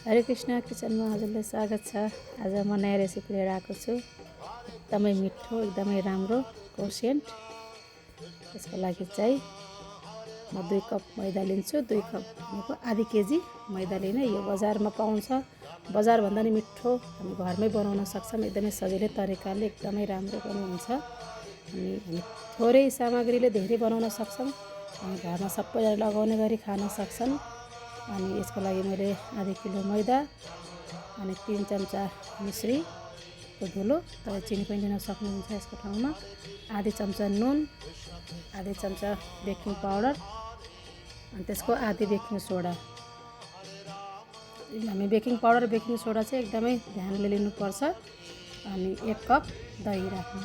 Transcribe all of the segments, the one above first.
हरे कृष्ण किचनमा हजुरलाई स्वागत छ। आज म नयाँ रेसिपी लिएर आएको छु। एकदमै मिठो, एकदमै राम्रो कोसेन्ट। त्यसको लागि चाहिँ म 2 कप मैदा लिन्छु। 2 कप भनेको आधी केजी मैदा लिने। यो बजारमा पाउँछ। बजारभन्दा नि मिठो हामी घरमै बनाउन सक्छौँ। एकदमै सजिलै तरिकाले एकदमै राम्रो पनि हुन्छ। अनि हामी थोरै सामग्रीले धेरै बनाउन सक्छौँ। अनि घरमा सबैले लगाउने गरी खान सक्छन्। अनि यसको लागि मैले आधी किलो मैदा अनि 3 चम्चा मिश्रीको धुलो, तपाईँ चिनी पनि लिन सक्नुहुन्छ यसको ठाउँमा, आधी चम्चा नुन, आधी चम्चा बेकिङ पाउडर अनि त्यसको आधी बेकिङ सोडा। हामी बेकिङ पाउडर बेकिङ सोडा चाहिँ एकदमै ध्यानले लिनुपर्छ। अनि 1 कप दही राख्नु।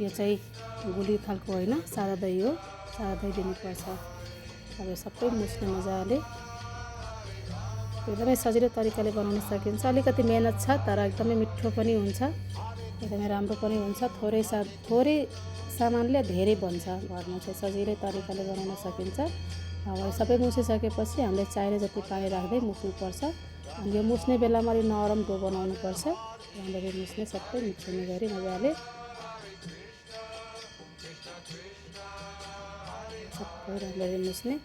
यो चाहिँ गुली खालको होइन, सादा दही हो। सादा दही लिनुपर्छ। अब सबै मुस्ने मजाले एकदमै सजिलो तरिकाले बनाउन सकिन्छ। अलिकति मेहनत छ तर एकदमै मिठो पनि हुन्छ, एकदमै राम्रो पनि हुन्छ। थोरै सामानले धेरै बन्छ। घरमा चाहिँ सजिलै तरिकाले बनाउन सकिन्छ। अब सबै मुसिसकेपछि हामीले चाहिने जति पानी राख्दै मुस्नुपर्छ। अनि यो मुस्ने बेलामा अलि नरम डो बनाउनुपर्छ। राम्ररी मुस्ने, सबै मिक्सिने गरी मजाले सबै राम्ररी मुस्ने,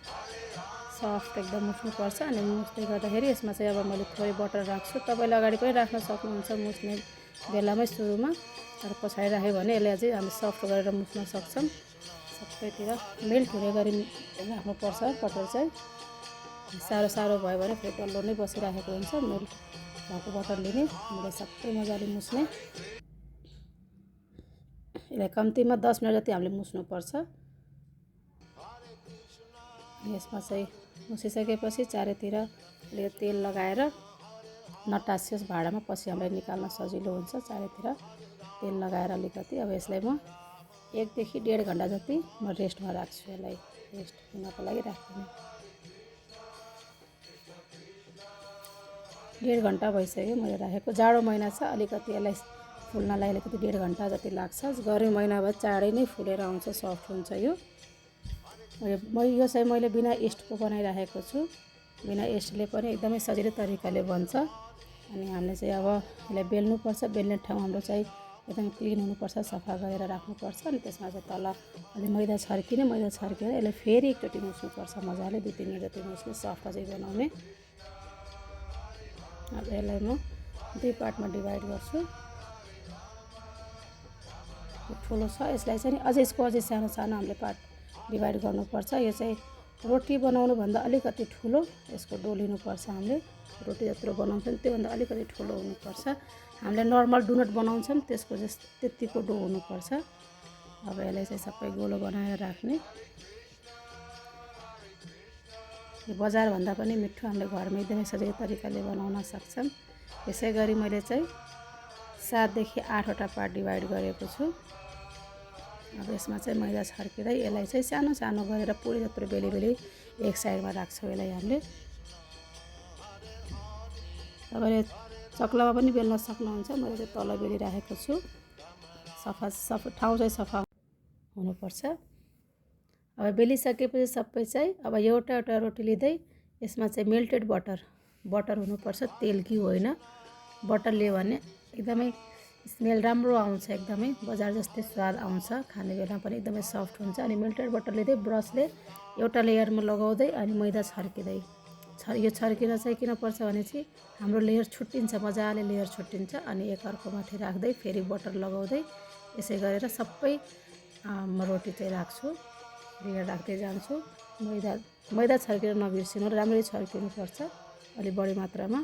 सफ्ट एकदम मुस्नुपर्छ। अनि मुस्दै गर्दाखेरि यसमा चाहिँ अब मैले थोरै बटर राख्छु। तपाईँले अगाडि पनि राख्न सक्नुहुन्छ मुस्ने बेलामै सुरुमा, तर पछाडि राख्यो भने यसलाई चाहिँ हामी सफ्ट गरेर मुस्न सक्छौँ। सबैतिर मेल्ट हुने गरी राख्नुपर्छ बटर चाहिँ। साह्रो भयो भने फेरि डल्लो नै बसिराखेको हुन्छ। मेल्ट भएको बटर लिने, हामीले सबै मजाले मुस्ने। यसलाई कम्तीमा 10 मिनट जति हामीले मुस्नुपर्छ। यसमा चाहिँ मुसिसकेपछि चारैतिर तेल लगाएर नटासियोस् भाँडामा, पछि हामीलाई निकाल्न सजिलो हुन्छ। चारैतिर तेल लगाएर अलिकति अब यसलाई म 1 देखि 1.5 घन्टा जति म रेस्टमा राख्छु। यसलाई रेस्ट हुनको लागि राख्दिनँ। 1.5 घन्टा भइसक्यो मैले राखेको। जाडो महिना छ, अलिकति यसलाई फुल्नलाई अलिकति 1.5 घन्टा जति लाग्छ। गर्मी महिना भए चाँडै नै फुलेर आउँछ, सफ्ट हुन्छ यो चाहिँ मैले बिना यस्टको बनाइराखेको छु। बिना यस्टले पनि एकदमै सजिलो तरिकाले बन्छ। अनि हामीले चाहिँ अब यसलाई बेल्नुपर्छ। बेल्ने ठाउँ हाम्रो चाहिँ एकदम क्लिन हुनुपर्छ, सफा गरेर राख्नुपर्छ। अनि त्यसमा चाहिँ तल अलि मैदा छर्केर यसलाई फेरि एकचोटि मुस्नुपर्छ मजाले। 2-3 मिनट जति मुस्ने, सफ्ट चाहिँ बनाउने। अब यसलाई म 2 पार्टमा डिभाइड गर्छु। ठुलो छ, यसलाई चाहिँ अझै सानो सानो हामीले पार्ट डिभाइड गर्नुपर्छ। यो चाहिँ रोटी बनाउनुभन्दा अलिकति ठुलो यसको डो लिनुपर्छ। हामीले रोटी जत्रो बनाउँछौँ त्योभन्दा अलिकति ठुलो हुनुपर्छ। हामीले नर्मल डोनट बनाउँछौँ त्यसको त्यतिको डो हुनुपर्छ। अब यसलाई चाहिँ सबै गोलो बनाएर राख्ने। यो बजारभन्दा पनि मिठो हामीले घरमा एकदमै सजिलो तरिकाले बनाउन सक्छौँ। यसै गरी मैले चाहिँ 7 देखि 8 वटा पार्ट डिभाइड गरेको छु। अब यसमा चाहिँ मैदा छर्किँदै यसलाई चाहिँ सानो सानो गरेर पुरी जत्रो बेली एक साइडमा राख्छौँ। यसलाई हामीले तपाईँले चक्लामा पनि बेल्न सक्नुहुन्छ। मैले चाहिँ तल बेलिराखेको छु। सफा ठाउँ चाहिँ सफा हुनुपर्छ। अब बेलिसकेपछि सबै चाहिँ अब एउटा रोटी लिँदै यसमा चाहिँ मेल्टेड बटर हुनुपर्छ, तेल घिउ होइन। बटर लियो भने एकदमै स्मेल राम्रो आउँछ, एकदमै बजार जस्तै स्वाद आउँछ। खाने बेला पनि एकदमै सफ्ट हुन्छ। अनि मेल्टेड बटर लिँदै ब्रसले एउटा लेयरमा लगाउँदै अनि मैदा छर्किँदै, यो छर्किन चाहिँ किन पर्छ भने चाहिँ हाम्रो लेयर छुट्टिन्छ, मजाले लेयर छुट्टिन्छ। अनि एकअर्को माथि राख्दै फेरि बटर लगाउँदै यसै गरेर सबै रोटी चाहिँ राख्छु, लेयर राख्दै जान्छु। मैदा छर्किन नबिर्सिनु, राम्ररी छर्किनुपर्छ, अलिक बढी मात्रामा।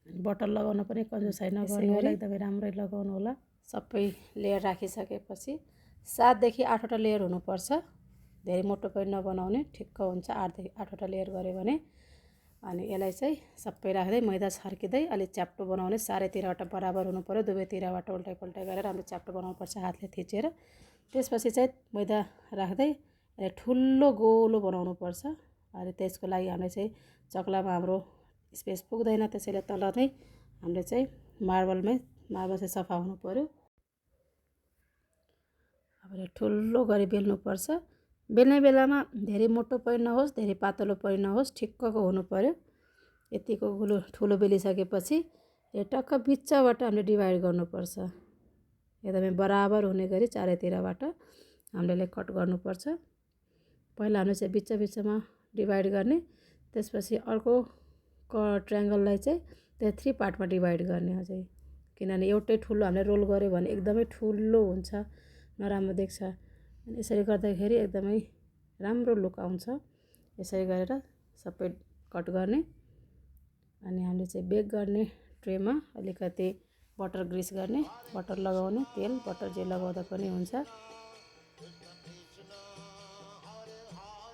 बटर लगाउन पनि कन्जुसाइ नगर्नु होला, एकदमै राम्रै लगाउनु होला। सबै लेयर राखिसकेपछि 7 देखि 8 वटा लेयर हुनुपर्छ। धेरै मोटो पनि नबनाउने, ठिक्क हुन्छ 8 देखि 8 वटा लेयर गऱ्यो भने। अनि यसलाई चाहिँ सबै राख्दै मैदा छर्किँदै अलिक च्याप्टो बनाउने। चारैतिरबाट बराबर हुनु पऱ्यो, दुवैतिरबाट उल्टाइ गरेर हामीले च्याप्टो बनाउनुपर्छ हातले थिचेर। त्यसपछि चाहिँ मैदा राख्दै यसलाई ठुलो गोलो बनाउनुपर्छ। अनि त्यसको लागि हामीले चाहिँ चक्लामा हाम्रो स्पेस पुग्दैन, त्यसैले तल नै हामीले चाहिँ मार्बल चाहिँ सफा हुनु पऱ्यो। अब ठुलो गरी बेल्नुपर्छ। बेल्ने बेलामा धेरै मोटो पनि नहोस् धेरै पातलो पनि नहोस्, ठिक्कको हुनु पर्यो। यतिको ठुलो बेलिसकेपछि यो टक्क बिचबाट हामीले डिभाइड गर्नुपर्छ। एकदमै बराबर हुने गरी चारैतिरबाट हामीले कट गर्नुपर्छ। पहिला हामीले चाहिँ बिचमा डिभाइड गर्ने, त्यसपछि अर्को ट्रायङ्गललाई चाहिँ त्यो 3 पार्टमा डिभाइड गर्ने अझै, किनभने एउटै ठुलो हामीले रोल गऱ्यो भने एकदमै ठुलो हुन्छ, नराम्रो देख्छ। अनि यसरी गर्दाखेरि एकदमै राम्रो लुक आउँछ। यसरी गरेर सबै कट गर्ने। अनि हामीले चाहिँ बेक गर्ने ट्रेमा अलिकति बटर ग्रिस गर्ने, बटर लगाउने, तेल बटर जे लगाउँदा पनि हुन्छ।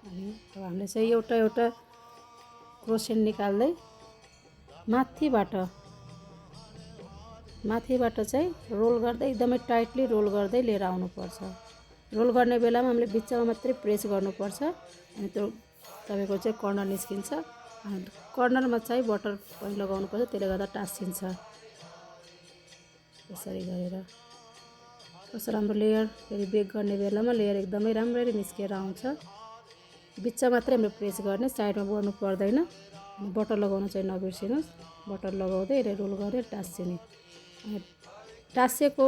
अनि अब हामीले चाहिँ एउटा क्रोसेन्ट निकाल्दै माथिबाट चाहिँ रोल गर्दै एकदमै टाइटली रोल गर्दै लिएर आउनुपर्छ। रोल गर्ने बेलामा हामीले बिचमा मात्रै प्रेस गर्नुपर्छ, अनि त्यो तपाईँको चाहिँ कर्नर निस्किन्छ। कर्नरमा चाहिँ बटर पनि लगाउनुपर्छ, त्यसले गर्दा टाँसिन्छ। यसरी गरेर कस्तो राम्रो लेयर, फेरि बेक गर्ने बेलामा लेयर एकदमै राम्ररी निस्केर आउँछ। बिचमा मात्रै हामीले प्रेस गर्ने, साइडमा गर्नु पर्दैन। बटर लगाउन चाहिँ नबिर्सिनुहोस्। बटर लगाउँदै रोल गरेर टाँसिने। टाँसिएको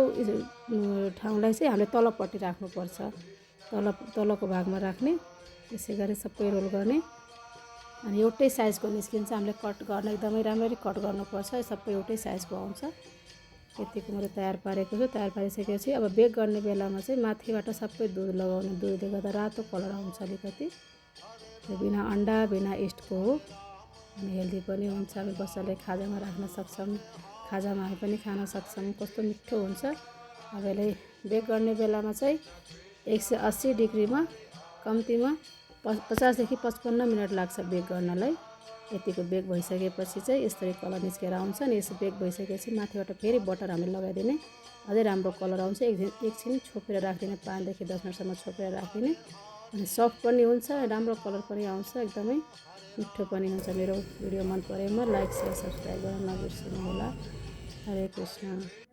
ठाउँलाई चाहिँ हामीले तलपट्टि राख्नुपर्छ, तलको भागमा राख्ने। यसै गरी सबै रोल गर्ने। अनि एउटै साइजको निस्किन्छ। हामीले कट गर्न एकदमै राम्ररी कट गर्नुपर्छ, सबै एउटै साइजको आउँछ। यतिको मैले तयार पारेको छु। तयार पारिसकेपछि अब बेक गर्ने बेलामा चाहिँ माथिबाट सबै दुध लगाउने। दुधले गर्दा रातो कलर आउँछ अलिकति। त्यो बिना अन्डा बिना इस्टको हो, अनि हेल्दी पनि हुन्छ। हामी बच्चाले खाजामा राख्न सक्छौँ, खाजामा हामी पनि खान सक्छौँ। कस्तो मिठो हुन्छ। अब यसलाई बेक गर्ने बेलामा चाहिँ 180 डिग्रीमा कम्तीमा 50 देखि 55 मिनट लाग्छ बेक गर्नलाई। यतिको बेक भइसकेपछि चाहिँ यसरी कलर निस्केर आउँछ। अनि यसो बेक भइसकेपछि माथिबाट फेरि बटर हामीले लगाइदिने, अझै राम्रो कलर आउँछ। एकछिन छोपेर राखिदिने, 5 देखि 10 मिनटसम्म छोपेर राखिदिने। अनि सफ्ट पनि हुन्छ, राम्रो कलर पनि आउँछ, एकदमै मिठो पनि हुन्छ। मेरो भिडियो मन परेमा लाइक, सेयर, सब्सक्राइब गर्न नबिर्सिनु होला। हरे कृष्ण।